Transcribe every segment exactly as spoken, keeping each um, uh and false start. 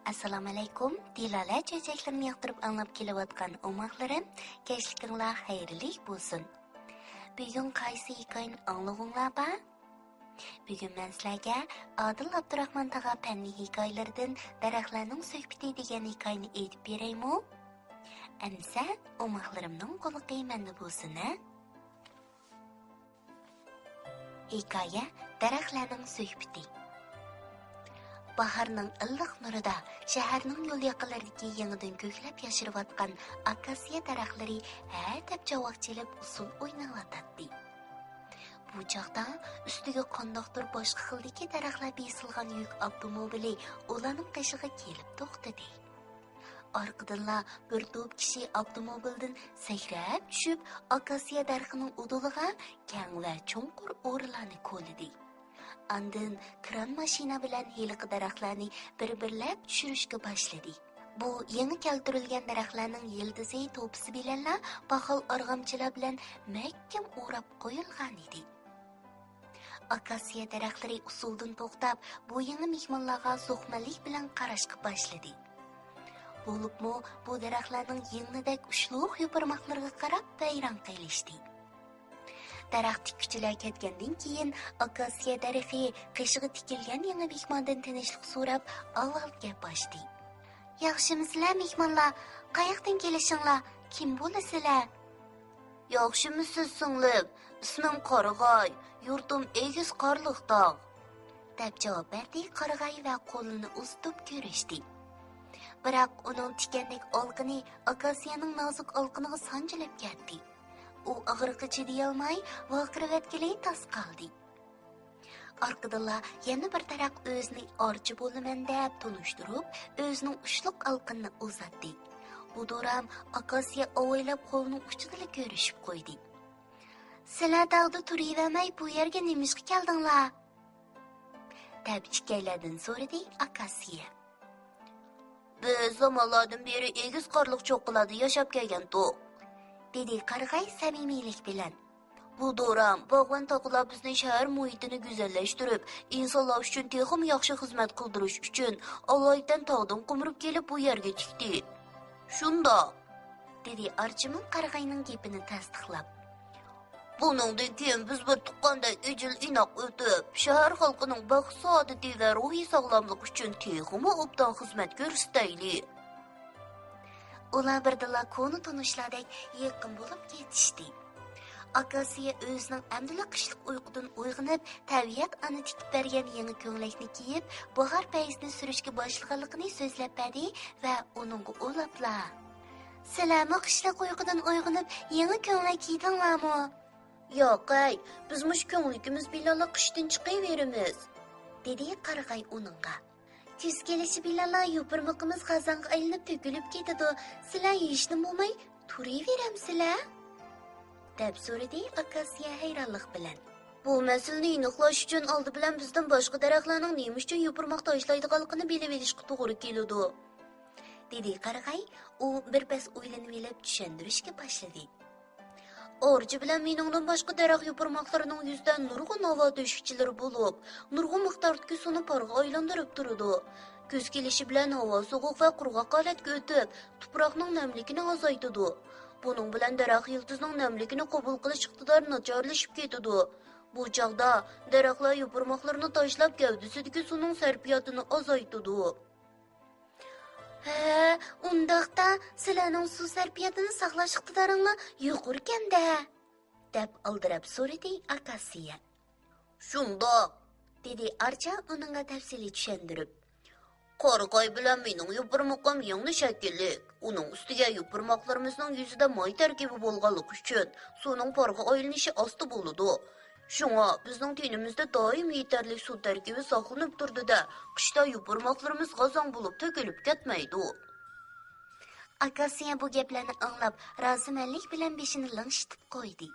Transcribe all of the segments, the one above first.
ئەسسالامۇئەلەيكۇم، دىلالە چۆچەكلىرىنى ياقتۇرۇپ ئاڭلاپ كېلىۋاتقان ئوماقلىرىم، كەچلىكىڭلار خەيرلىك بولسۇن. بۈگۈن قايسى ھېكايىنى ئاڭلىغۇڭلار بار؟ بۈگۈن مەن سىلەرگە ئادىل ئابدۇراخمان تاغا پەننىي ھېكايىلىرىدىن دەرەخلەرنىڭ سۆھبىتى دېگەن ھېكايىنى ئېيتىپ بېرەيمۇ؟ ئەمىسە، ئوماقلىرىمنىڭ قۇلىقى مەندە بولسۇن ھە. ھېكايە، دەرەخلەرنىڭ سۆھبىتى. باھارنىڭ ئىللىق نۇرىدا شەھەرنىڭ يول ياقىلىرىدىكى يېڭىدىن كۆكلەپ ياشىرىۋاتقان ئاكاسىيە دەرەخلىرى ھە دەپ چاۋاك چېلىپ ئۇسسۇل ئويناۋاتاتتى. بۇ چاغدا ئۈستىگە قانداقتۇر باشقا خىلدىكى دەرەخلەر بېسىلغان يۈك ئاپتوموبىلى ئۇلارنىڭ قېشىغا كېلىپ توختىدى. ئارقىدىنلا بىر توپ كىشى ئاپتوموبىلدىن سەكرەپ چۈشۈپ، ئاكاسىيە دەرىخىنىڭ ئۇدۇلىغا كەڭ ۋە چوڭقۇر ئورىلارنى كولىدى. ئاندىن كران ماشىنا بىلەن ھېلىقى دەرەخلەرنى بىر-بىرلەپ چۈشۈرۈشكە باشلىدى. بۇ يېڭى كەلتۈرۈلگەن دەرەخلەرنىڭ يىلتىزى توپىسى بىلەنلا پاخال ئارغامچىلار بىلەن مەھكەم ئوراپ قويۇلغانىدى. ئاكاسىيە دەرەخلىرى ئۇسسۇلدىن توختاپ، بۇ يېڭى مېھمانلارغا زوقمەنلىك بىلەن قاراشقا باشلىدى. بولۇپمۇ بۇ دەرەخلەرنىڭ يىڭنىدەك ئۇچلۇق يوپۇرماقلىرىغا قاراپ ھەيران قېلىشتى. دەرەخ تىككۈچىلەر كەتكەندىن كېيىن، ئاكاسىيە دەرىخى قېشىغا تىكىلگەن يېڭى مېھماندىن تىنچلىق سوراپ، ئاۋۋال گەپ ئاچتى. ياخشىمۇسىلەر مېھمانلار؟ قاياقتىن كېلىشىڭلار؟ كىم بولىسىلەر؟ ياخشىمۇسىز سىڭلىم؟ ئىسمىم قارىغاي، يۇرتۇم ئېگىز قارلىق تاغ. دەپ جاۋاب بەردى قارىغاي ۋە قولىنى ئۇزىتىپ كۆرۈشتى. بىراق ئۇنىڭ تىكەندەك ئالقىنى ئاكاسىيەنىڭ نازۇك ئالقىنىغا سانجىلىپ كەتتى. ئۇ ئاغرىققا چىدىيالماي ۋارقىرىۋەتكىلى تاس قالدى. ئارقىدىنلا يەنە بىر دەرەخ ئۆزىنى ئارچا بولىمەن دەپ تونۇشتۇرۇپ، ئۆزىنىڭ ئۇچلۇق ئالقىنىنى ئۇزاتتى. بۇ دورام ئاكاسىيە ئاۋايلاپ قولىنىڭ ئۇچىدىلا كۆرۈشۈپ قويدى. سىلەر تاغدا تۇرۇۋەرمەي بۇ يەرگە نېمىشقا كەلدىڭلار؟ دەپ ئىككىيلەندىن سورىدى ئاكاسىيە. بىز زامانلاردىن بېرى ئېگىز قارلىق چوققىلاردا ياشاپ كەلگەنتۇق. دېدى قارىغاي سەمىمىيلىك بىلەن. بۇ دورام، باغۋەن تاغىلار بىزنى شەھەر مۇھىتىنى گۈزەللەشتۈرۈپ، ئىنسانلار ئۈچۈن تېخىمۇ ياخشى خىزمەت قىلدۇرۇش ئۈچۈن، ئالايىتەن تاغدىن قومۇرۇپ كېلىپ بۇ يەرگە تىكتى. شۇنداق. دېدى ئارچىمۇ قارىغاينىڭ گېپىنى تەستىقلاپ. بۇنىڭدىن كېيىن بىز بىر تۇغقاندەك ئىجىل ئىناق ئۆتۈپ، شەھەر خەلقىنىڭ بەخت سائادىتى ۋە روھىي ساغلاملىقى ئۈچۈن تېخىمۇ ئوبدان خىزمەت كۆرسىتەيلى. ئۇلار بىردىنلا كونا تونۇشلاردەك يېقىن بولۇپ كېتىشتى. ئاكاسىيە ئۆزىنىڭ ئەمدىلا قىشلىق ئۇيقۇدىن ئويغىنىپ، تەبىئەت ئانا تىكىپ بەرگەن يېڭى كۆڭلەكنى كىيىپ، باھار پەيزىنى سۈرۈشكە باشلىغانلىقىنى سۆزلەپ بەردى ۋە ئۇنىڭغا ئۇلاپلا، سىلەرمۇ قىشلىق ئۇيقۇدىن ئويغىنىپ، يېڭى كۆڭلەك كىيدىڭلارمۇ؟ ياقەي، بىز مۇشۇ كۆڭلىكىمىز بىلەنلا قىشتىن چىقىۋېرىمىز، دېدى قارىغاي ئۇنىڭغا. كۈز كېلىشى بىلەنلا يوپۇرمىقىمىز خازانغا ئايلىنىپ تۆكۈلۈپ كېتىدۇ، سىلەر ھېچنېمە بولماي تۇرۇۋېرەمسىلەر؟ دەپ سورىدى ئاكاسىيە ھەيرانلىق بىلەن. بۇ مەسىلىنى ئېنىقلاش ئۈچۈن ئالدى بىلەن بىزدىن باشقا دەرەخلەرنىڭ نېمە ئۈچۈن يوپۇرماق تاشلايدىغانلىقىنى بىلىۋېلىشقا توغرا كېلىدۇ، دېدى قارىغاي. ئۇ بىر پەس ئويلىنىۋېلىپ چۈشەندۈرۈشكە باشلىدى. ئارچا بىلەن مېنىڭدىن باشقا دەرەخ يوپۇرماقلىرىنىڭ يۈزىدە نۇرغۇن ھاۋا تۆشۈكچىلىرى بولۇپ، نۇرغۇن مىقداردىكى سۇنى پارغا ئايلاندۇرۇپ تۇرىدۇ. كۈز كېلىشى بىلەن ھاۋا سوغۇق ۋە قۇرغاق ھالەتكە ئۆتۈپ، تۇپراقنىڭ نەملىكىنى ئازايتىدۇ. بۇنىڭ بىلەن دەرەخ يىلتىزىنىڭ نەملىكىنى قوبۇل قىلىش ئىقتىدارى ناچارلىشىپ كېتىدۇ. بۇ چاغدا دەرەخلەر يوپۇرماقلىرىنى تاشلاپ، گەۋدىسىدىكى سۇنىڭ سەرپىياتىنى ئازايتىدۇ. ھە، ئۇنداقتا سىلەرنىڭ سۇ سەرپىياتىنى ساقلاش ئىقتىدارىڭلار يۇقىرىكەن-دە؟ دەپ ئالدىراپ سورىدى ئاكاسىيە. شۇنداق، دېدى ئارچا ئۇنىڭغا تەپسىلىي چۈشەندۈرۈپ. قارىغاي بىلەن مېنىڭ يوپۇرمىقىم يىڭنە شەكىللىك. ئۇنىڭ ئۈستىگە يوپۇرماقلىرىمىزنىڭ يۈزىدە ماي تەركىبى بولغانلىقى ئۈچۈن سۇنىڭ پارغا ئايلىنىشى ئاستا بولىدۇ. شۇڭا بىزنىڭ تېنىمىزدە دائىم يېتەرلىك سۇ تەركىبى ساقلىنىپ تۇرىدۇ-دە، قىشتا يوپۇرماقلىرىمىز غازاڭ بولۇپ تۆكۈلۈپ كەتمەيدۇ. ئاكاسىيە بۇ گەپلەرنى ئاڭلاپ، رازىمەنلىك بىلەن بېشىنى لىڭشىتىپ قويدى.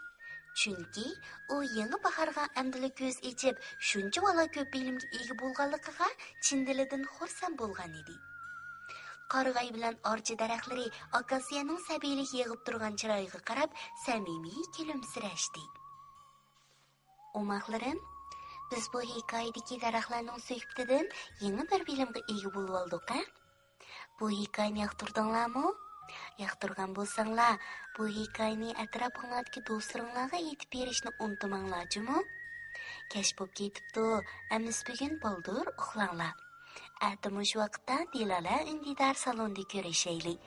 چۈنكى ئۇ يېڭى باھارغا ئەمدىلا كۆز ئېچىپ، شۇنچىۋالا كۆپ بىلىمگە ئىگە بولغانلىقىغا چىن دىلىدىن خۇرسەن بولغان ئىدى. قارىغاي بىلەن ئارچا دەرەخلىرى ئاكاسىيەنىڭ سەبىيلىك يېغىپ تۇرغان چىرايىغا قاراپ سەمىمىي كۈلۈمسىرەشتى. ئوماقلىرىم، بىز بۇ ھېكايىدىكى دەرەخلەرنىڭ سۆھبىتىدىن يېڭى بىر بىلىمگە ئىگە بولۇۋالدۇق ھە؟ بۇ ھېكايىنى ياقتۇردۇڭلارمۇ؟ ياقتۇرغان بولساڭلار، بۇ ھېكايىنى ئەتراپىڭلاردىكى دوستلىرىڭلارغا ئېيتىپ بېرىشنى ئۇنتۇماڭلار جۇمۇ. كەچ بوپ كېتىپتۇ، ئەمىسە بۈگۈن بالدۇر ئۇخلاڭلار. ئەتە مۇشۇ ۋاقىتتا دىلالە ئۈندىدار سالوندا كۆرۈشەيلى.